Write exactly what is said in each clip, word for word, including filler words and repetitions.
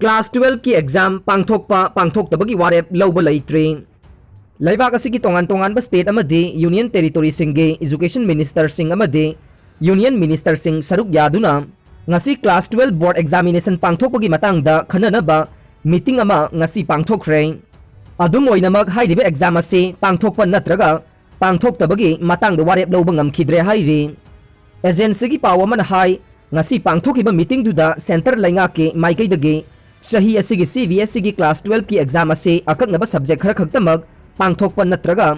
Class twelve ꯀꯤ exam ꯄꯥꯡꯊꯣꯛꯄ ꯄꯥꯡꯊꯣꯛꯇꯕꯒꯤ ꯋꯥꯔꯦꯞ ꯂꯧꯕ ꯂꯩꯇ꯭ꯔꯤ꯫ ꯂꯩꯕꯥꯛ ꯑꯁꯤꯒꯤ ꯇꯣꯉꯥꯟ ꯇꯣꯉꯥꯟꯕ state ꯑꯃꯗꯤ union territory ꯁꯤꯡꯒꯤ education minister ꯁꯤꯡ ꯑꯃꯗꯤ union minister ꯁꯤꯡ ꯁꯔꯨꯛ ꯌꯥꯗꯨꯅ ꯉꯁꯤ class twelve board examination ꯄꯥꯡꯊꯣꯛꯄꯒꯤ ꯃꯇꯥꯡꯗ ꯈꯟꯅꯅꯕ meeting ꯑꯃ ꯉꯁꯤ ꯄꯥꯡꯊꯣꯛꯈ꯭ꯔꯦ꯫ ꯑꯗꯨꯝ ꯑꯣꯏꯅꯃꯛ, ꯍꯥꯏꯔꯤꯕ exam ꯑꯁꯤ ꯄꯥꯡꯊꯣꯛꯄ ꯅꯠꯇ꯭ꯔꯒ ꯄꯥꯡꯊꯣꯛꯇꯕꯒꯤ ꯃꯇꯥꯡꯗ ꯋꯥꯔꯦꯞ ꯂꯧꯕ ꯉꯝꯈꯤꯗ꯭ꯔꯦ ꯍꯥꯏꯔꯤ꯫ Agency ꯒꯤ ꯄꯥꯎ ꯑꯃꯅ ꯍꯥꯏ, ꯉꯁꯤ ꯄꯥꯡꯊꯣꯛꯈꯤꯕ meeting ꯗꯨꯗ centre ꯂꯩꯉꯥꯛꯀꯤ ꯃꯥꯏꯀꯩꯗꯒꯤ ꯆꯍꯤ ꯑꯁꯤꯒꯤ C B S E ꯒꯤ class twelve ꯀꯤ exam ꯑꯁꯤ ꯑꯀꯛꯅꯕ subject ꯈꯔ ꯈꯛꯇꯃꯛ ꯄꯥꯡꯊꯣꯛꯄ ꯅꯠꯇ꯭ꯔꯒ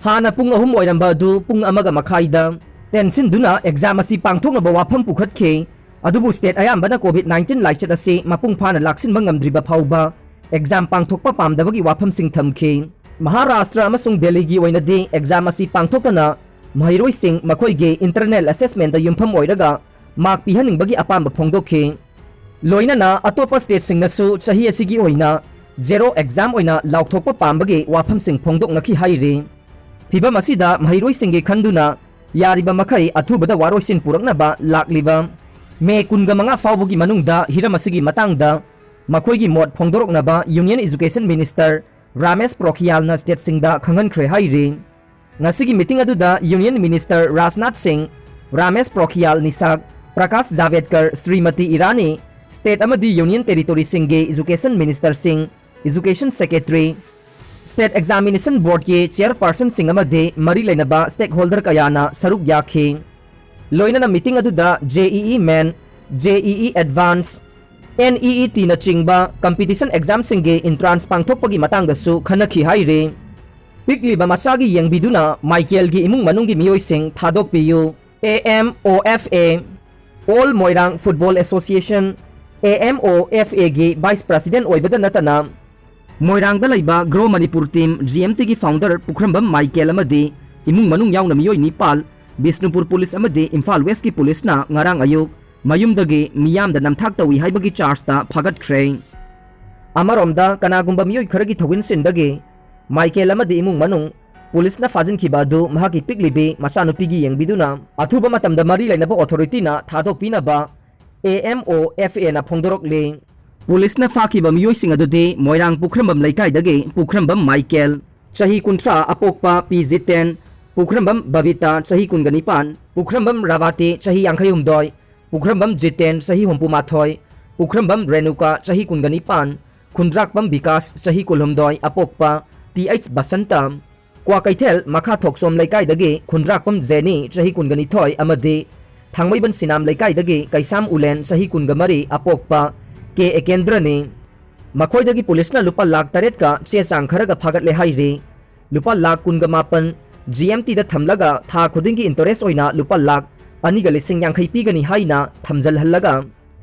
ꯍꯥꯟꯅ ꯄꯨꯡ ꯑꯍꯨꯝ ꯑꯣꯏꯔꯝꯕ ꯑꯗꯨ ꯄꯨꯡ ꯑꯃꯒ ꯃꯈꯥꯏꯗ ꯇꯦꯟꯁꯤꯟꯗꯨꯅ exam ꯑꯁꯤ ꯄꯥꯡꯊꯣꯛꯅꯕ ꯋꯥꯐꯝ ꯄꯨꯈꯠꯈꯤ꯫ ꯑꯗꯨꯕꯨ state ꯑꯌꯥꯝꯕꯅ COVID nineteen ꯂꯥꯏꯆꯠ ꯑꯁꯤ ꯃꯄꯨꯡ ꯐꯥꯅ ꯂꯥꯛꯁꯤꯟꯕ ꯉꯝꯗ꯭ꯔꯤꯕ ꯐꯥꯎꯕ exam ꯄꯥꯡꯊꯣꯛꯄ ꯄꯥꯝꯗꯕꯒꯤ ꯋꯥꯐꯝꯁꯤꯡ ꯊꯝꯈꯤ꯫ ꯃꯍꯥꯔꯥꯁꯇ꯭ꯔ ꯑꯃꯁꯨꯡ ꯗꯦꯜꯂꯤꯒꯤ ꯑꯣꯏꯅꯗꯤ exam ꯑꯁꯤ ꯄꯥꯡꯊꯣꯛꯇꯅ ꯃꯍꯩꯔꯣꯏꯁꯤꯡ ꯃꯈꯣꯏꯒꯤ internal assessment ꯗ ꯌꯨꯝꯐꯝ ꯑꯣꯏꯔꯒ mark ꯄꯤꯍꯟꯅꯤꯡꯕꯒꯤ ꯑꯄꯥꯝꯕ ꯐꯣꯡꯗꯣꯛꯈꯤ꯫ ꯂꯣꯏꯅꯅ ꯑꯇꯣꯞꯄ state ꯁꯤꯡꯅꯁꯨ ꯆꯍꯤ ꯑꯁꯤꯒꯤ ꯑꯣꯏꯅ zero exam ꯑꯣꯏꯅ ꯂꯥꯎꯊꯣꯛꯄ ꯄꯥꯝꯕꯒꯤ ꯋꯥꯐꯝꯁꯤꯡ ꯐꯣꯡꯗꯣꯛꯅꯈꯤ ꯍꯥꯏꯔꯤ꯫ ꯐꯤꯚꯝ ꯑꯁꯤꯗ ꯃꯍꯩꯔꯣꯏꯁꯤꯡꯒꯤ ꯈꯟꯗꯨꯅ ꯌꯥꯔꯤꯕ ꯃꯈꯩ ꯑꯊꯨꯕꯗ ꯋꯥꯔꯣꯏꯁꯤꯟ ꯄꯨꯔꯛꯅꯕ ꯂꯥꯛꯂꯤꯕ May ꯀꯨꯟꯃꯉꯥ ꯐꯥꯎꯕꯒꯤ ꯃꯅꯨꯡꯗ ꯍꯤꯔꯝ ꯑꯁꯤꯒꯤ ꯃꯇꯥꯡꯗ ꯃꯈꯣꯏꯒꯤ ꯃꯣꯠ ꯐꯣꯡꯗꯣꯔꯛꯅꯕ Union Education Minister Ramesh ꯄ꯭ꯔꯣꯈꯤꯌꯥꯜꯅ state ꯁꯤꯡꯗ ꯈꯪꯍꯟꯈ꯭ꯔꯦ ꯍꯥꯏꯔꯤ꯫ ꯉꯁꯤꯒꯤ meeting ꯑꯗꯨꯗ Union Minister ꯔꯥꯖꯅꯥꯊ ꯁꯤꯡ, ꯔꯥꯃꯦꯁ ꯄ꯭ꯔꯣꯈꯤꯌꯥꯜ ꯅꯤꯁꯥꯛ, ꯄ꯭ꯔꯀꯥꯁ ꯖꯥꯚꯦꯗꯀꯔ, ꯁ꯭ꯔꯤꯃꯇꯤ ꯏꯔꯥꯅꯤ, state ꯑꯃꯗꯤ union territory ꯁꯤꯡꯒꯤ education minister ꯁꯤꯡ, education secretary, state examination board ꯀꯤ chairperson ꯁꯤꯡ ꯑꯃꯗꯤ ꯃꯔꯤ ꯂꯩꯅꯕ stakeholder ꯀꯌꯥꯅ ꯁꯔꯨꯛ ꯌꯥꯈꯤ꯫ ꯂꯣꯏꯅꯅ meeting ꯑꯗꯨꯗ J E E Main, J E E Advance, N E E T ꯅꯆꯤꯡꯕ competition exam ꯁꯤꯡꯒꯤ entrance ꯄꯥꯡꯊꯣꯛꯄꯒꯤ ꯃꯇꯥꯡꯗꯁꯨ ꯈꯟꯅꯈꯤ ꯍꯥꯏꯔꯤ꯫ ꯄꯤꯛꯂꯤꯕ ꯃꯆꯥꯒꯤ ꯌꯦꯡꯕꯤꯗꯨꯅ ꯃꯥꯏꯀꯦꯜꯒꯤ ꯏꯃꯨꯡ ꯃꯅꯨꯡꯒꯤ ꯃꯤꯑꯣꯏꯁꯤꯡ ꯊꯥꯗꯣꯛꯄꯤꯌꯨ꯫ A M O F A, All Moirang Football Association, A M O F A ꯒꯤ vice president ꯑꯣꯏꯕꯗ ꯅꯠꯇꯅ ꯃꯣꯏꯔꯥꯡꯗ ꯂꯩꯕ Grow Manipur Team, G M T ꯒꯤ founder ꯄꯨꯈ꯭ꯔꯝꯕꯝ ꯃꯥꯏꯀꯦꯜ ꯑꯃꯗꯤ ꯏꯃꯨꯡ ꯃꯅꯨꯡ ꯌꯥꯎꯅ ꯃꯤꯑꯣꯏ ꯅꯤꯄꯥꯜ ꯕꯤꯁꯅꯨꯄꯨꯔ police ꯑꯃꯗꯤ ꯏꯝꯐꯥꯜ West ꯀꯤ police ꯅ ꯉꯔꯥꯡ ꯑꯌꯨꯛ ꯃꯌꯨꯝꯗꯒꯤ ꯃꯤꯌꯥꯝꯗ ꯅꯝꯊꯥꯛ ꯇꯧꯏ ꯍꯥꯏꯕꯒꯤ charge ꯇ ꯐꯥꯒꯠꯈ꯭ꯔꯦ꯫ ꯑꯃꯔꯣꯝꯗ, ꯀꯅꯥꯒꯨꯝꯕ ꯃꯤꯑꯣꯏ ꯈꯔꯒꯤ ꯊꯧꯒꯤꯟꯁꯤꯟꯗꯒꯤ ꯃꯥꯏꯀꯦꯜ ꯑꯃꯗꯤ ꯏꯃꯨꯡ ꯃꯅꯨꯡ police ꯅ ꯐꯥꯖꯤꯟꯈꯤꯕ ꯑꯗꯨ ꯃꯍꯥꯛꯀꯤ ꯄꯤꯛꯂꯤꯕꯤ ꯃꯆꯥꯅꯨꯄꯤꯒꯤ ꯌꯦꯡꯕꯤꯗꯨꯅ ꯑꯊꯨꯕ ꯃꯇꯝꯗ ꯃꯔꯤ ꯂꯩꯅꯕ authority ꯅ ꯊꯥꯗꯣꯛꯄꯤꯅꯕ A M O F A ꯅ ꯐꯣꯡꯗꯣꯔꯛꯂꯤ꯫ ꯄꯨꯂꯤꯁꯅ ꯐꯥꯈꯤꯕ ꯃꯤꯑꯣꯏꯁꯤꯡ ꯑꯗꯨꯗꯤ ꯃꯣꯏꯔꯥꯡ ꯄꯨꯈ꯭ꯔꯝꯕꯝ ꯂꯩꯀꯥꯏꯗꯒꯤ ꯄꯨꯈ꯭ꯔꯝꯕꯝ ꯃꯥꯏꯀꯦꯜ, ꯆꯍꯤ ꯀꯨꯟꯊ꯭ꯔꯥ, ꯑꯄꯣꯛꯄ ꯄꯤ ꯖꯤꯇꯦꯟ, ꯄꯨꯈ꯭ꯔꯝꯕꯝ ꯕꯕꯤꯇꯥ, ꯆꯍꯤ ꯀꯨꯟꯒ ꯅꯤꯄꯥꯟ, ꯄꯨꯈ꯭ꯔꯝꯕꯝ ꯔꯥꯕꯥꯇꯤ, ꯆꯍꯤ ꯌꯥꯡꯈꯩ ꯍꯨꯝꯗꯣꯏ, ꯄꯨꯈ꯭ꯔꯝꯕꯝ ꯖꯤꯇꯦꯟ, ꯆꯍꯤ ꯍꯨꯝꯐꯨ ꯃꯥꯊꯣꯏ, ꯄꯨꯈ꯭ꯔꯝꯕꯝ ꯔꯦꯅꯨꯀꯥ, ꯆꯍꯤ ꯀꯨꯟꯒ ꯅꯤꯄꯥꯟ, ꯈꯨꯟꯗ꯭ꯔꯥꯛꯄꯝ ꯕꯤꯀꯥꯁ, ꯆꯍꯤ ꯀꯨꯟꯍꯨꯝꯗꯣꯏ, ꯑꯄꯣꯛꯄ ꯇꯤ ꯑꯩꯆ ꯕꯁꯟꯇ, ꯀ꯭ꯋꯥꯀꯩꯊꯦꯜ ꯃꯈꯥ ꯊꯣꯛꯆꯣꯝ ꯂꯩꯀꯥꯏꯗꯒꯤ ꯈꯨꯟꯗ꯭ꯔꯥꯛꯄꯝ ꯖꯦꯅꯤ, ꯆꯍꯤ ꯀꯨꯟꯒ ꯅꯤꯊꯣꯏ, ꯑꯃꯗꯤ ꯊꯥꯡꯃꯩꯕꯟ ꯁꯤꯅꯥꯝ ꯂꯩꯀꯥꯏꯗꯒꯤ ꯀꯩꯁꯥꯝ ꯎꯂꯦꯟ, ꯆꯍꯤ ꯀꯨꯟꯒ ꯃꯔꯤ, ꯑꯄꯣꯛꯄ ꯀꯦ ꯑꯦꯀꯦꯟꯗ꯭ꯔꯅꯤ꯫ ꯃꯈꯣꯏꯗꯒꯤ ꯄꯨꯂꯤꯁꯅ ꯂꯨꯄꯥ ꯂꯥꯈ ꯇꯔꯦꯠꯀ ꯆꯦ ꯆꯥꯡ ꯈꯔꯒ ꯐꯥꯒꯠꯂꯦ ꯍꯥꯏꯔꯤ꯫ ꯂꯨꯄꯥ ꯂꯥꯈ ꯀꯨꯟꯒ ꯃꯥꯄꯟ ꯖꯤ ꯑꯦꯝ ꯇꯤꯗ ꯊꯝꯂꯒ ꯊꯥ ꯈꯨꯗꯤꯡꯒꯤ ꯏꯟꯇꯔꯦꯁ ꯑꯣꯏꯅ ꯂꯨꯄꯥ ꯂꯥꯈ ꯑꯅꯤꯒ ꯂꯤꯁꯤꯡ ꯌꯥꯡꯈꯩ ꯄꯤꯒꯅꯤ ꯍꯥꯏꯅ ꯊꯝꯖꯜꯍꯜꯂꯒ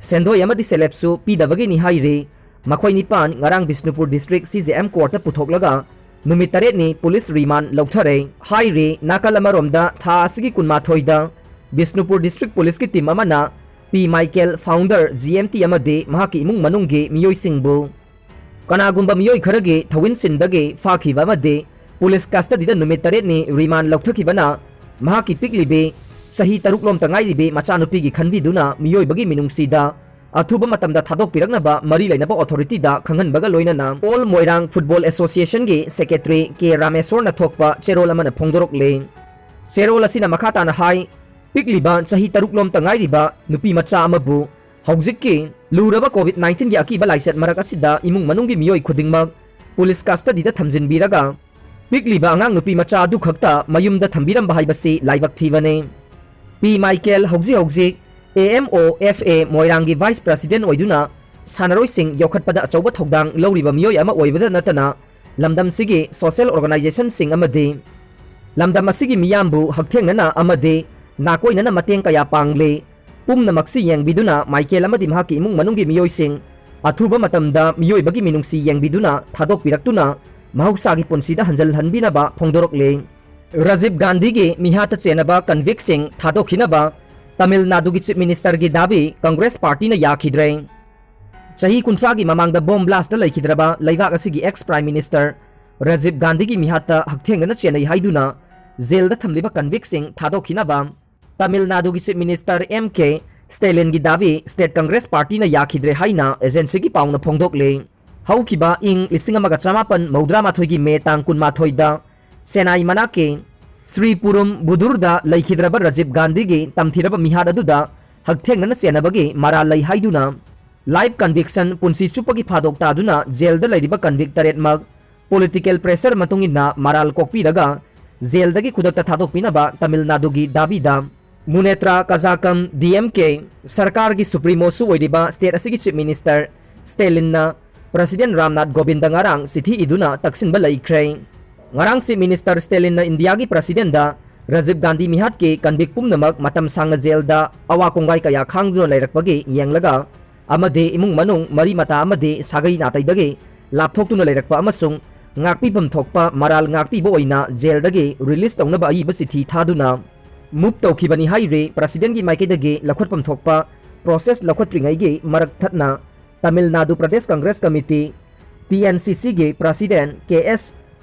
ꯁꯦꯟꯗꯣꯏ ꯑꯃꯗꯤ ꯁꯦꯂꯦꯞꯁꯨ ꯄꯤꯗꯕꯒꯤꯅꯤ ꯍꯥꯏꯔꯤ꯫ ꯃꯈꯣꯏ ꯅꯤꯄꯥꯟ ꯉꯔꯥꯡ ꯕꯤꯁꯅꯨꯄꯨꯔ ꯗꯤꯁꯇ꯭ꯔꯤꯛ ꯁꯤ ꯖꯦ ꯑꯦꯝ ꯀꯣꯔꯠꯇ ꯄꯨꯊꯣꯛꯂꯒ ꯅꯨꯃꯤꯠ ꯇꯔꯦꯠꯅꯤ ꯄꯨꯂꯤꯁ ꯔꯤꯃꯥꯟ ꯂꯧꯊꯔꯦ ꯍꯥꯏꯔꯤ꯫ ꯅꯥꯀꯜ ꯑꯃꯔꯣꯝꯗ ꯊꯥ ꯑꯁꯤꯒꯤ ꯀꯨꯟꯃꯥꯊꯣꯏꯗ ꯕꯤꯁꯅꯨꯄꯨꯔ ꯗꯤꯁꯇ꯭ꯔꯤꯛ ꯄꯨꯂꯤꯁꯀꯤ ꯇꯤꯝ ꯑꯃꯅ P Michael, founder G M T ꯑꯃꯗꯤ ꯃꯍꯥꯛꯀꯤ ꯏꯃꯨꯡ ꯃꯅꯨꯡꯒꯤ ꯃꯤꯑꯣꯏꯁꯤꯡꯕꯨ ꯀꯅꯥꯒꯨꯝꯕ ꯃꯤꯑꯣꯏ ꯈꯔꯒꯤ ꯊꯧꯋꯤꯟꯁꯤꯟꯗꯒꯤ ꯐꯥꯈꯤꯕ ꯑꯃꯗꯤ ꯄꯨꯂꯤꯁ ꯀꯁꯇꯗꯤꯗ ꯅꯨꯃꯤꯠ ꯇꯔꯦꯠꯅꯤ ꯔꯤꯃꯥꯟ ꯂꯧꯊꯈꯤꯕꯅ ꯃꯍꯥꯛꯀꯤ ꯄꯤꯛꯂꯤꯕꯤ ꯆꯍꯤ ꯇꯔꯨꯛ ꯂꯣꯝꯇ ꯉꯥꯏꯔꯤꯕꯤ ꯃꯆꯥꯅꯨꯄꯤꯒꯤ ꯈꯟꯕꯤꯗꯨꯅ ꯃꯤꯑꯣꯏꯕꯒꯤ ꯃꯤꯅꯨꯡꯁꯤꯗ ꯑꯊꯨꯕ ꯃꯇꯝꯗ ꯊꯥꯗꯣꯛꯄꯤꯔꯛꯅꯕ ꯃꯔꯤ ꯂꯩꯅꯕ ꯑꯣꯊꯣꯔꯤꯇꯤꯗ ꯈꯪꯍꯟꯕꯒ ꯂꯣꯏꯅꯅ ꯑꯣꯜ ꯃꯣꯏꯔꯥꯡ ꯐꯨꯠꯕꯣꯜ ꯑꯦꯁꯣꯁꯤꯌꯦꯁꯟꯒꯤ ꯁꯦꯀ꯭ꯔꯦꯇꯔꯤ ꯀꯦ ꯔꯥꯃꯦꯁꯣꯔꯅ ꯊꯣꯛꯄ ꯆꯦꯔꯣꯜ ꯑꯃꯅ ꯐꯣꯡꯗꯣꯔꯛꯂꯦ꯫ ꯆꯦꯔꯣꯜ ꯑꯁꯤꯅ ꯃꯈꯥ ꯇꯥꯅ ꯍꯥꯏ, ꯄꯤꯛꯂꯤꯕ ꯆꯍꯤ ꯇꯔꯨꯛ ꯂꯣꯝꯇ ꯉꯥꯏꯔꯤꯕ ꯅꯨꯄꯤ ꯃꯆꯥ ꯑꯃꯕꯨ ꯍꯧꯖꯤꯛꯀꯤ ꯂꯨꯔꯕ ꯀꯣꯚꯤꯗ ꯅꯥꯏꯟꯇꯤꯟꯒꯤ ꯑꯀꯤꯕ ꯂꯥꯏꯆꯠ ꯃꯔꯛ ꯑꯁꯤꯗ ꯏꯃꯨꯡ ꯃꯅꯨꯡꯒꯤ ꯃꯤꯑꯣꯏ ꯈꯨꯗꯤꯡꯃꯛ ꯄꯨꯂꯤꯁ ꯀꯁꯇꯗꯤꯗ ꯊꯝꯖꯤꯟꯕꯤꯔꯒ ꯄꯤꯛꯂꯤꯕ ꯑꯉꯥꯡ ꯅꯨꯄꯤ ꯃꯆꯥ ꯑꯗꯨꯈꯛꯇ ꯃꯌꯨꯝꯗ ꯊꯝꯕꯤꯔꯝꯕ ꯍꯥꯏꯕꯁꯤ ꯂꯥꯏꯕꯛ ꯊꯤꯕꯅꯤ꯫ ꯄꯤ ꯃꯥꯏꯀꯦꯜ ꯍꯧꯖꯤꯛ ꯍꯧꯖꯤꯛ A M O F A ꯃꯣꯏꯔꯥꯡꯒꯤ ꯚꯥꯏꯁ ꯄ꯭ꯔꯁꯤꯗꯦꯟ ꯑꯣꯏꯗꯨꯅ ꯁꯥꯟꯅꯔꯣꯏꯁꯤꯡ ꯌꯣꯛꯈꯠꯄꯗ ꯑꯆꯧꯕ ꯊꯧꯗꯥꯡ ꯂꯧꯔꯤꯕ ꯃꯤꯑꯣꯏ ꯑꯃ ꯑꯣꯏꯕꯗ ꯅꯠꯇꯅ ꯂꯝꯗꯝꯁꯤꯒꯤ ꯁꯣꯁꯤꯌꯦꯜ ꯑꯣꯔꯒꯅꯥꯏꯖꯦꯁꯟꯁꯤꯡ ꯑꯃꯗꯤ ꯂꯝꯗꯝ ꯑꯁꯤꯒꯤ ꯃꯤꯌꯥꯝꯕꯨ ꯍꯛꯊꯦꯡꯅꯅ ꯑꯃꯗꯤ ꯅꯥꯀꯣꯏꯅꯅ ꯃꯇꯦꯡ ꯀꯌꯥ ꯄꯥꯡꯂꯤ꯫ ꯄꯨꯝꯅꯃꯛꯁꯤ ꯌꯦꯡꯕꯤꯗꯨꯅ ꯃꯥꯏꯀꯦꯜ ꯑꯃꯗꯤ ꯃꯍꯥꯛꯀꯤ ꯏꯃꯨꯡ ꯃꯅꯨꯡꯒꯤ ꯃꯤꯑꯣꯏꯁꯤꯡ ꯑꯊꯨꯕ ꯃꯇꯝꯗ ꯃꯤꯑꯣꯏꯕꯒꯤ ꯃꯤꯅꯨꯡꯁꯤ ꯌꯦꯡꯕꯤꯗꯨꯅ ꯊꯥꯗꯣꯛꯄꯤꯔꯛꯇꯨꯅ ꯃꯍꯧꯁꯥꯒꯤ ꯄꯨꯟꯁꯤꯗ ꯍꯟꯖꯤꯜꯍꯟꯕꯤꯅꯕ ꯐꯣꯡꯗꯣꯔꯛꯂꯤ꯫ ꯔꯥꯖꯤꯕ ꯒꯥꯟꯙꯤꯒꯤ ꯃꯤꯍꯥꯠꯇ ꯆꯦꯟꯅꯕ ꯀꯟꯚꯤꯛꯁꯤꯡ ꯊꯥꯗꯣꯛꯈꯤꯅꯕ ꯇꯥꯃꯤꯜ ꯅꯥꯗꯨꯒꯤ ꯆꯤꯐ ꯃꯤꯅꯤꯁꯇꯔꯒꯤ ꯗꯥꯕꯤ ꯀꯪꯒ꯭ꯔꯦꯁ ꯄꯥꯔꯇꯤꯅ ꯌꯥꯈꯤꯗ꯭ꯔꯦ꯫ ꯆꯍꯤ ꯀꯨꯟꯊ꯭ꯔꯥꯒꯤ ꯃꯃꯥꯡꯗ ꯕꯣꯝ ꯕ꯭ꯂꯥꯁꯇ ꯂꯩꯈꯤꯗ꯭ꯔꯕ ꯂꯩꯕꯥꯛ ꯑꯁꯤꯒꯤ ꯑꯦꯛꯁ ꯄ꯭ꯔꯥꯏꯝ ꯃꯤꯅꯤꯁꯇꯔ ꯔꯥꯖꯤꯕ ꯒꯥꯟꯙꯤꯒꯤ ꯃꯤꯍꯥꯠꯇ ꯍꯛꯊꯦꯡꯅꯅ ꯆꯦꯟꯅꯩ ꯍꯥꯏꯗꯨꯅ ꯖꯦꯜꯗ ꯊꯝꯂꯤꯕ ꯀꯟꯚꯤꯛꯁꯤꯡ ꯊꯥꯗꯣꯛꯈꯤꯅꯕ ꯇꯥꯃꯤꯜ ꯅꯥꯗꯨꯒꯤ ꯆꯤꯐ ꯃꯤꯅꯤꯁꯇꯔ ꯑꯦꯝ ꯀꯦ ꯁ꯭ꯇꯦꯂꯤꯟꯒꯤ ꯗꯥꯕꯤ ꯁ꯭ꯇꯦꯠ ꯀꯪꯒ꯭ꯔꯦꯁ ꯄꯥꯔꯇꯤꯅ ꯌꯥꯈꯤꯗ꯭ꯔꯦ ꯍꯥꯏꯅ ꯑꯦꯖꯦꯟꯁꯤꯒꯤ ꯄꯥꯎꯅ ꯐꯣꯡꯗꯣꯛꯂꯦ꯫ ꯍꯧꯈꯤꯕ ꯏꯪ ꯂꯤꯁꯤꯡ ꯑꯃꯒ ꯆꯃꯥꯄꯟ ꯃꯧꯗ꯭ꯔꯥ ꯃꯥꯊꯣꯏꯒꯤ ꯃꯦ ꯇꯥꯡ ꯀꯨꯟꯃꯥꯊꯣꯏꯗ ꯁꯦꯅꯥꯏ ꯃꯅꯥꯛꯀꯤ ꯁ꯭ꯔꯤ ꯄꯨꯔꯨꯝ ꯕꯨꯗꯨꯔꯗ ꯂꯩꯈꯤꯗ꯭ꯔꯕ ꯔꯥꯖꯤꯕ ꯒꯥꯟꯙꯤꯒꯤ ꯇꯝꯊꯤꯔꯕ ꯃꯤꯍꯥꯠ ꯑꯗꯨꯗ ꯍꯛꯊꯦꯡꯅꯅ ꯆꯦꯟꯅꯕꯒꯤ ꯃꯔꯥꯜ ꯂꯩ ꯍꯥꯏꯗꯨꯅ life conviction, ꯄꯨꯟꯁꯤ ꯆꯨꯞꯄꯒꯤ ꯐꯥꯗꯣꯛ ꯇꯥꯗꯨꯅ ꯖꯦꯜꯗ ꯂꯩꯔꯤꯕ convict ꯇꯔꯦꯠꯃꯛ political pressure ꯃꯇꯨꯡ ꯏꯟꯅ ꯃꯔꯥꯜ ꯀꯣꯛꯄꯤꯔꯒ ꯖꯦꯜꯗꯒꯤ ꯈꯨꯗꯛꯇ ꯊꯥꯗꯣꯛꯄꯤꯅꯕ ꯇꯥꯃꯤꯜ ꯅꯥꯗꯨꯒꯤ ꯗꯥꯕꯤꯗ ꯃꯨꯅꯦꯇ꯭ꯔꯥ ꯀꯖꯥꯀꯝ, ꯗꯤ ꯑꯦꯝ ꯀꯦ, ꯁꯔꯀꯥꯔꯒꯤ ꯁꯨꯄ꯭ꯔꯤꯃꯣꯁꯨ ꯑꯣꯏꯔꯤꯕ ꯁ꯭ꯇꯦꯠ ꯑꯁꯤꯒꯤ ꯆꯤꯐ ꯃꯤꯅꯤꯁꯇꯔ ꯁ꯭ꯇꯦꯂꯤꯟꯅ ꯄ꯭ꯔꯁꯤꯗꯦꯟ ꯔꯥꯝꯅꯥꯊ ꯀꯣꯕꯤꯟꯗ ꯉꯔꯥꯡ ꯆꯤꯊꯤ ꯏꯗꯨꯅ ꯇꯛꯁꯤꯟꯕ ꯂꯩꯈ꯭ꯔꯦ꯫ ꯉꯔꯥꯡ ꯆꯤꯐ ꯃꯤꯅꯤꯁꯇꯔ ꯁ꯭ꯇꯦꯂꯤꯟꯅ ꯏꯟꯗꯤꯌꯥꯒꯤ ꯄ꯭ꯔꯁꯤꯗꯦꯟꯗ ꯔꯥꯖꯤꯕ ꯒꯥꯟꯙꯤ ꯃꯤꯍꯥꯠꯀꯤ convict ꯄꯨꯝꯅꯃꯛ ꯃꯇꯝ ꯁꯥꯡꯅ ꯖꯦꯜꯗ ꯑꯋꯥ ꯀꯣꯡꯒꯥꯏ ꯀꯌꯥ ꯈꯥꯡꯗꯨꯅ ꯂꯩꯔꯛꯄꯒꯤ ꯌꯦꯡꯂꯒ ꯑꯃꯗꯤ ꯏꯃꯨꯡ ꯃꯅꯨꯡ, ꯃꯔꯤ ꯃꯇꯥ ꯑꯃꯗꯤ ꯁꯥꯒꯩ ꯅꯥꯇꯩꯗꯒꯤ ꯂꯥꯞꯊꯣꯛꯇꯨꯅ ꯂꯩꯔꯛꯄ ꯑꯃꯁꯨꯡ ꯉꯥꯛꯄꯤꯐꯝ ꯊꯣꯛꯄ ꯃꯔꯥꯜ ꯉꯥꯛꯄꯤꯕ ꯑꯣꯏꯅ ꯖꯦꯜꯗꯒꯤ release ꯇꯧꯅꯕ ꯑꯏꯕ ꯆꯤꯊꯤ ꯊꯥꯗꯨꯅ move ꯇꯧꯈꯤꯕꯅꯤ ꯍꯥꯏꯔꯤ꯫ ꯄ꯭ꯔꯁꯤꯗꯦꯟꯒꯤ ꯃꯥꯏꯀꯩꯗꯒꯤ ꯂꯧꯈꯠꯐꯝ ꯊꯣꯛꯄ process ꯂꯧꯈꯠꯇ꯭ꯔꯤꯉꯩꯒꯤ ꯃꯔꯛ ꯊꯠꯅ Tamil Nadu Pradesh Congress committee, T N C ꯁꯤꯒꯤ ꯄ꯭ꯔꯁꯤꯗꯦꯟ ꯀꯦ ꯑꯦꯁ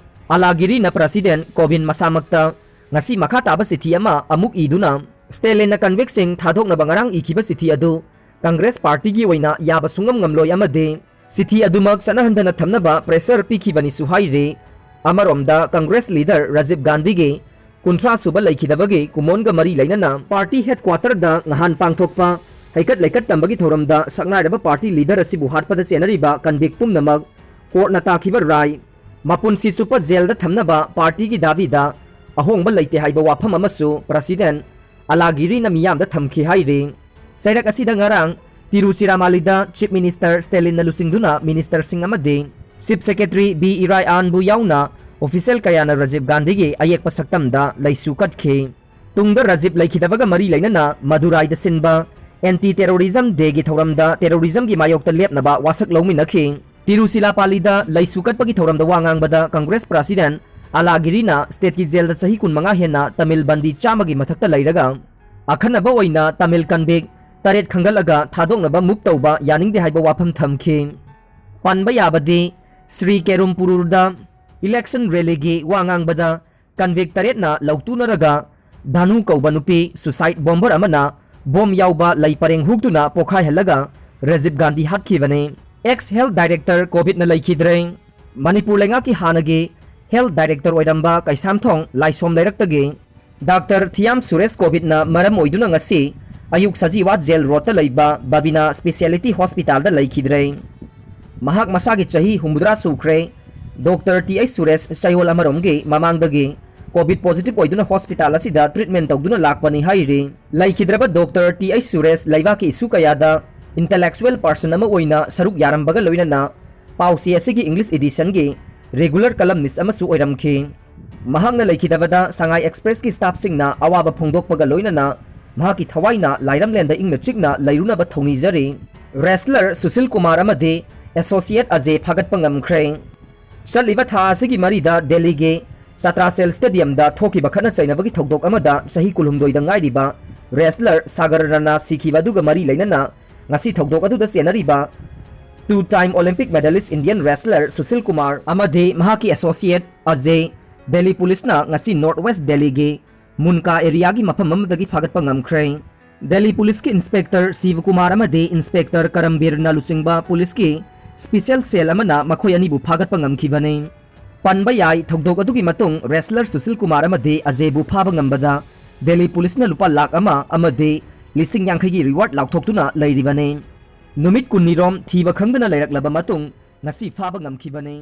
ꯑꯂꯥꯒꯤꯔꯤꯅ ꯄ꯭ꯔꯁꯤꯗꯦꯟ ꯀꯣꯕꯤꯟ ꯃꯁꯥꯃꯛꯇ ꯉꯁꯤ ꯃꯈꯥ ꯇꯥꯕ ꯆꯤꯊꯤ ꯑꯃ ꯑꯃꯨꯛ ꯏꯗꯨꯅ ꯁ꯭ꯇꯦꯂꯤꯟꯅ convictꯁꯤꯡ ꯊꯥꯗꯣꯛꯅꯕ ꯉꯔꯥꯡ ꯏꯈꯤꯕ ꯆꯤꯊꯤ ꯑꯗꯨ ꯀꯪꯒ꯭ꯔꯦꯁ ꯄꯥꯔꯇꯤꯒꯤ ꯑꯣꯏꯅ ꯌꯥꯕ ꯁꯨꯡꯉꯝ ꯉꯝꯂꯣꯏ ꯑꯃꯗꯤ ꯆꯤꯊꯤ ꯑꯗꯨꯃꯛ ꯆꯠꯅꯍꯟꯗꯅ ꯊꯝꯅꯕ pressure ꯄꯤꯈꯤꯕꯅꯤꯁꯨ ꯍꯥꯏꯔꯤ꯫ ꯑꯃꯔꯣꯝꯗ ꯀꯪꯒ꯭ꯔꯦꯁ leader ꯔꯥꯖꯤꯕ ꯒꯥꯟꯙꯤꯒꯤ ꯀꯨꯟꯊ꯭ꯔꯥ ꯁꯨꯕ ꯂꯩꯈꯤꯗꯕꯒꯤ ꯀꯨꯃꯣꯟꯒ ꯃꯔꯤ ꯂꯩꯅꯅ party headquarterꯗ ꯉꯍꯥꯟ ꯄꯥꯡꯊꯣꯛꯄ ꯍꯩꯀꯠ ꯂꯩꯀꯠ ꯇꯝꯕꯒꯤ ꯊꯧꯔꯝꯗ ꯁꯛꯅꯥꯏꯔꯕ party leader ꯑꯁꯤꯕꯨ ꯍꯥꯠꯄꯗ ꯆꯦꯟꯅꯔꯤꯕ convict ꯄꯨꯝꯅꯃꯛ courtꯅ ꯇꯥꯈꯤꯕ ꯔꯥꯏ ꯃꯄꯨꯟꯁꯤ ꯆꯨꯞꯄ ꯖꯦꯜꯗ ꯊꯝꯅꯕ partyꯒꯤ ꯗꯥꯕꯤꯗ ꯑꯍꯣꯡꯕ ꯂꯩꯇꯦ ꯍꯥꯏꯕ ꯋꯥꯐꯝ ꯑꯃꯁꯨ ꯄ꯭ꯔꯁꯤꯗꯦꯟ ꯑꯂꯥꯒꯤꯔꯤꯅ ꯃꯤꯌꯥꯝꯗ ꯊꯝꯈꯤ ꯍꯥꯏꯔꯤ꯫ ꯆꯩꯔꯛ ꯑꯁꯤꯗ ꯉꯔꯥꯡ ꯇꯤꯔꯨꯆꯤꯔꯥꯃꯥꯂꯤꯗ ꯆꯤꯐ ꯃꯤꯅꯤꯁꯇꯔ ꯁ꯭ꯇꯦꯂꯤꯟꯅ ꯂꯨꯆꯤꯡꯗꯨꯅ ꯃꯤꯅꯤꯁꯇꯔꯁꯤꯡ ꯑꯃꯗꯤ ꯆꯤꯐ ꯁꯦꯀ꯭ꯔꯦꯇꯔꯤ ꯕꯤ ꯏꯔꯥꯏꯑꯥꯟꯕꯨ ꯌꯥꯎꯅ ꯑꯣꯐꯤꯁꯤꯌꯦꯜ ꯀꯌꯥꯅ ꯔꯥꯖꯤꯕ ꯒꯥꯟꯙꯤꯒꯤ ꯑꯌꯦꯛꯄ ꯁꯛꯇꯝꯗ ꯂꯩꯁꯨ ꯀꯠꯈꯤ꯫ ꯇꯨꯡꯗ ꯔꯥꯖꯤꯕ ꯂꯩꯈꯤꯗꯕꯒ ꯃꯔꯤ ꯂꯩꯅꯅ ꯃꯗꯨꯔꯥꯏꯗ ꯁꯤꯟꯕ anti terrorism dayꯒꯤ ꯊꯧꯔꯝꯗ terrorismꯒꯤ ꯃꯥꯌꯣꯛꯇ ꯂꯦꯞꯅꯕ ꯋꯥꯁꯛ ꯂꯧꯃꯤꯟꯅꯈꯤ꯫ ꯇꯤꯔꯨꯆꯤꯂꯥꯄꯥꯂꯤꯗ ꯂꯩꯁꯨ ꯀꯠꯄꯒꯤ ꯊꯧꯔꯝꯗ ꯋꯥ ꯉꯥꯡꯕꯗ ꯀꯪꯒ꯭ꯔꯦꯁ ꯄ꯭ꯔꯁꯤꯗꯦꯟ ꯑꯂꯥꯒꯤꯔꯤꯅ stateꯀꯤ ꯖꯦꯜꯗ ꯆꯍꯤ ꯀꯨꯟꯃꯉꯥ ꯍꯦꯟꯅ ꯇꯥꯃꯤꯜ ꯕꯟꯗꯤ ꯆꯥꯝꯃꯒꯤ ꯃꯊꯛꯇ ꯂꯩꯔꯒ ꯑꯈꯟꯅꯕ ꯑꯣꯏꯅ ꯇꯥꯃꯤꯜ convict ꯇꯔꯦꯠ ꯈꯟꯒꯠꯂꯒ ꯊꯥꯗꯣꯛꯅꯕ move ꯇꯧꯕ ꯌꯥꯅꯤꯡꯗꯦ ꯍꯥꯏꯕ ꯋꯥꯐꯝ ꯊꯝꯈꯤ꯫ ꯄꯟꯕ ꯌꯥꯕꯗꯤ ꯁ꯭ꯔꯤ ꯀꯦꯔꯨꯝꯄꯨꯔꯨꯔꯗ election rallyꯒꯤ ꯋꯥ ꯉꯥꯡꯕꯗ convict ꯇꯔꯦꯠꯅ ꯂꯧꯇꯨꯅꯔꯒ ꯙꯥꯅꯨ ꯀꯧꯕ ꯅꯨꯄꯤ suicide bomber ꯑꯃꯅ ꯕꯣꯝ ꯌꯥꯎꯕ ꯂꯩ ꯄꯔꯦꯡ ꯍꯨꯛꯇꯨꯅ ꯄꯣꯈꯥꯏꯍꯜꯂꯒ Rajiv Gandhi ꯍꯥꯠꯈꯤꯕꯅꯤ꯫ Ex health director ꯀꯣꯚꯤꯗꯅ ꯂꯩꯈꯤꯗ꯭ꯔꯦ꯫ ꯃꯅꯤꯄꯨꯔ ꯂꯩꯉꯥꯛꯀꯤ ꯍꯥꯟꯅꯒꯤ health director ꯑꯣꯏꯔꯝꯕ ꯀꯩꯁꯥꯝꯊꯣꯡ ꯂꯥꯏꯁꯣꯝ ꯂꯩꯔꯛꯇꯒꯤ ꯗꯥꯛꯇꯔ ꯊꯤꯌꯥꯝ ꯁꯨꯔꯦꯁ ꯀꯣꯚꯤꯗꯅ ꯃꯔꯝ ꯑꯣꯏꯗꯨꯅ ꯉꯁꯤ ꯑꯌꯨꯛ ꯁꯖꯤꯋꯥ ꯖꯦꯜ ꯔꯣꯗꯇ ꯂꯩꯕ ꯕꯕꯤꯅꯥ ꯁ꯭ꯄꯦꯁꯤꯌꯦꯂꯤꯇꯤ ꯍꯣꯁꯄꯤꯇꯥꯜꯗ ꯂꯩꯈꯤꯗ꯭ꯔꯦ꯫ ꯃꯍꯥꯛ ꯃꯁꯥꯒꯤ ꯆꯍꯤ ꯍꯨꯝꯐꯨꯇꯔꯥ ꯁꯨꯈ꯭ꯔꯦ꯫ ꯗꯣꯛꯇꯔ ꯇꯤ ꯑꯩꯆ ꯁꯨꯔꯦꯁ ꯆꯌꯣꯜ ꯑꯃꯔꯣꯝꯒꯤ ꯃꯃꯥꯡꯗꯒꯤ ꯀꯣꯚꯤꯗ ꯄꯣꯖꯤꯇꯤꯚ ꯑꯣꯏꯗꯨꯅ ꯍꯣꯁꯄꯤꯇꯥꯜ ꯑꯁꯤꯗ ꯇ꯭ꯔꯤꯠꯃꯦꯟ ꯇꯧꯗꯨꯅ ꯂꯥꯛꯄꯅꯤ ꯍꯥꯏꯔꯤ꯫ ꯂꯩꯈꯤꯗ꯭ꯔꯕ ꯗꯣꯛꯇꯔ ꯇꯤ ꯑꯩꯆ ꯁꯨꯔꯦꯁ ꯂꯩꯕꯥꯛꯀꯤ ꯏꯁꯨ ꯀꯌꯥꯗ intellectual person ꯑꯃ ꯑꯣꯏꯅ ꯁꯔꯨꯛ ꯌꯥꯔꯝꯕꯒ ꯂꯣꯏꯅꯅ ꯄꯥꯎꯆꯦ ꯑꯁꯤꯒꯤ English editionꯒꯤ regular columnist ꯑꯃꯁꯨ ꯑꯣꯏꯔꯝꯈꯤ꯫ ꯃꯍꯥꯛꯅ ꯂꯩꯈꯤꯗꯕꯗ ꯁꯉꯥꯏ ꯑꯦꯛꯁꯄ꯭ꯔꯦꯁꯀꯤ staffꯁꯤꯡꯅ ꯑꯋꯥꯕ ꯐꯣꯡꯗꯣꯛꯄꯒ ꯂꯣꯏꯅꯅ ꯃꯍꯥꯛꯀꯤ ꯊꯋꯥꯏꯅ ꯂꯥꯏꯔꯝꯂꯦꯟꯗ ꯏꯪꯅ ꯆꯤꯛꯅ ꯂꯩꯔꯨꯅꯕ ꯊꯧꯅꯤꯖꯔꯤ꯫ Wrestler ꯁꯨꯁꯤꯜ ꯀꯨꯃꯥꯔ ꯑꯃꯗꯤ associate ꯑꯖꯦ ꯐꯥꯒꯠꯄ ꯉꯝꯈ꯭ꯔꯦ꯫ ꯆꯠꯂꯤꯕ ꯊꯥ ꯑꯁꯤꯒꯤ ꯃꯔꯤꯗ ꯗꯦꯜꯂꯤꯒꯤ ꯆꯇ꯭ꯔꯥꯁꯦꯜ ꯁ꯭ꯇꯦꯗꯤꯌꯝꯗ ꯊꯣꯛꯈꯤꯕ ꯈꯠꯅ ꯆꯩꯅꯕꯒꯤ ꯊꯧꯗꯣꯛ ꯑꯃꯗ ꯆꯍꯤ ꯀꯨꯟꯍꯨꯝꯗꯣꯏꯗ ꯉꯥꯏꯔꯤꯕ wrestler ꯁꯥꯒꯔ ꯔꯅꯥ ꯁꯤꯈꯤꯕ ꯑꯗꯨꯒ ꯃꯔꯤ ꯂꯩꯅꯅ ꯉꯁꯤ ꯊꯧꯗꯣꯛ ꯑꯗꯨꯗ ꯆꯦꯟꯅꯔꯤꯕ two time Olympic medalist Indian wrestler Sushil Kumar ꯑꯃꯗꯤ ꯃꯍꯥꯛꯀꯤ associate ꯑꯖꯦ ꯗꯦꯜꯂꯤ ꯄꯨꯂꯤꯁꯅ ꯉꯁꯤ North West ꯗꯦꯜꯂꯤꯒꯤ ꯃꯨꯟꯀꯥ ꯑꯦꯔꯤꯌꯥꯒꯤ ꯃꯐꯝ ꯑꯃꯗꯒꯤ ꯐꯥꯒꯠꯄ ꯉꯝꯈ꯭ꯔꯦ꯫ ꯗꯦꯜꯂꯤ ꯄꯨꯂꯤꯁꯀꯤ ꯏꯟꯁꯄꯦꯛꯇꯔ ꯁꯤꯕꯀꯨꯃꯥꯔ ꯑꯃꯗꯤ ꯏꯟꯁꯄꯦꯛꯇꯔ ꯀꯔꯝꯕꯤꯔꯅ ꯂꯨꯆꯤꯡꯕ ꯄꯨꯂꯤꯁꯀꯤ ꯁ꯭ꯄꯤꯁꯦꯜ ꯁꯦꯜ ꯑꯃꯅ ꯃꯈꯣꯏ ꯑꯅꯤꯕꯨ ꯐꯥꯒꯠꯄ ꯉꯝꯈꯤꯕꯅꯤ꯫ ꯄꯟꯕ ꯌꯥꯏ, ꯊꯧꯗꯣꯛ ꯑꯗꯨꯒꯤ ꯃꯇꯨꯡ wrestler ꯁꯨꯁꯤꯜ ꯀꯨꯃꯥꯔ ꯑꯃꯗꯤ ꯑꯖꯦꯕꯨ ꯐꯥꯕ ꯉꯝꯕꯗ ꯗꯦꯜꯂꯤ ꯄꯨꯂꯤꯁꯅ ꯂꯨꯄꯥ ꯂꯥꯈ ꯑꯃ ꯑꯃꯗꯤ ꯂꯤꯁꯤꯡ ꯌꯥꯡꯈꯩꯒꯤ reward ꯂꯥꯎꯊꯣꯛꯇꯨꯅ ꯂꯩꯔꯤꯕꯅꯤ꯫ ꯅꯨꯃꯤꯠ ꯀꯨꯟꯅꯤꯔꯣꯝ ꯊꯤꯕ ꯈꯪꯗꯅ ꯂꯩꯔꯛꯂꯕ ꯃꯇꯨꯡ ꯉꯁꯤ ꯐꯥꯕ ꯉꯝꯈꯤꯕꯅꯤ꯫